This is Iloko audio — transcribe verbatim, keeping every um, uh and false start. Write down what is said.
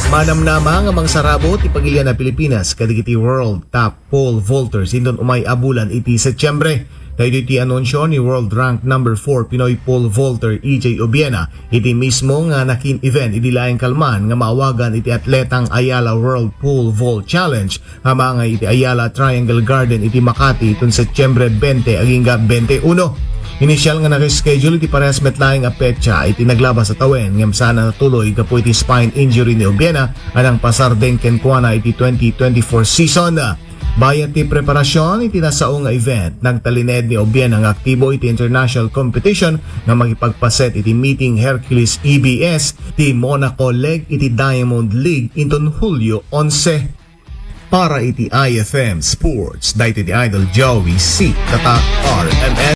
Manamnama nga mangsarabot ti pagilian a Pilipinas kadagiti World Top Pole Vaulters inton umay a bulan iti Setyembre. Daytoy ti anunsio ni world rank number four Pinoy pole vaulter E J Obiena iti mismo nga nakin-event idi laeng kalman nga maawagan iti atletang Ayala World Pole Vault Challenge nga maangay iti Ayala Triangle Garden iti Makati iton Setyembre twenty agingga twenty-one. Initial nga naka-schedule iti parehas met laeng a petsa iti naglabas a tawen ngem saan a natuloy gapu iti spine injury ni Obiena a nangpasardeng kenkuana iti twenty twenty-four season. Bayat ti preparasyon iti nasao nga event, nagtalined ni Obiena nga aktibo iti international competition nga makipagpaset iti meeting Hercules E B S ti Monaco League iti Diamond League inton Hulyo onse. Para iti I F M Sports, daytoy ti Idol Joey C. Tatak, R M N.